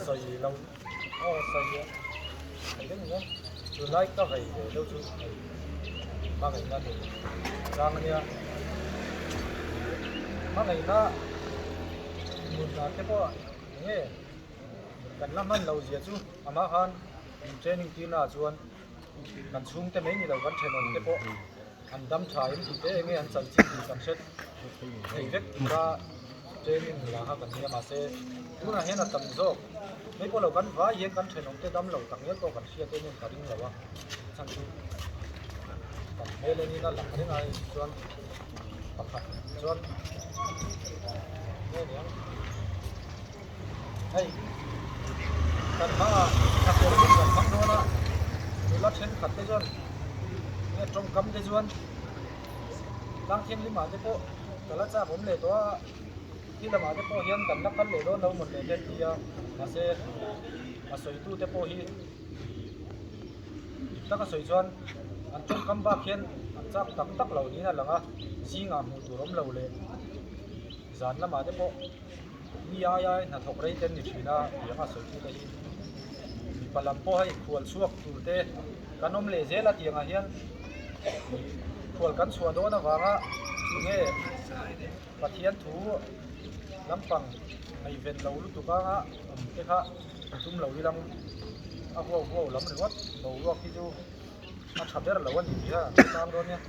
Sawi lo aw sawi a thei reng nia tunlai ka vei ve deuh chu hei hmangaihna nun chang ania hmangaihna nunah te pawh eng nge kan la hman lo zia chu amah khan min training tir naah chuan kan chhungte mai ni lo kan thenawm te pawh an dam tha em tih te enge an chanchin tih kan hre thei vek tura training la kha kan nia mahse tunah hian a tam zawk mai pawh lo kan vai hian kan thenawm te dam lo tak ngial pawh kan hriat em em ka ring lo a chhan chu kan hmel enin a lang reng a hei chuan pakhat chuan nge niang hei kan hmaah a fel hun kan hmang dawn a nula thenkhat te chuan nge tawngkam te chuan tlang thianghlim ah te pawh ka la chak awm leh tawh a khi lamah te pawh hian kan la kal leh dawn lo mawn leh te an ti a mahse a sawi tu te pawh hi dik taka sawi chuan an tawngkam bak hian an chak tak tak lo niin a lang a zingah hmuh tur awm lo leh zan lamah te pawh. Mi ai ai hnathawk rei te an ni thin a tih anga sawi tu te hi mipa lam pawh hei khual chhuak tur te kan awm leh zel a tih angah hian khual kan chhuah dawn avanga tunge Pathian thu lampang ngaihven lo lutuk anga awm te kha tum lo ilang a huau huau lam ringawt boruak hi chu a tha ber lo a ni tih kha an hre tlang dawn nia.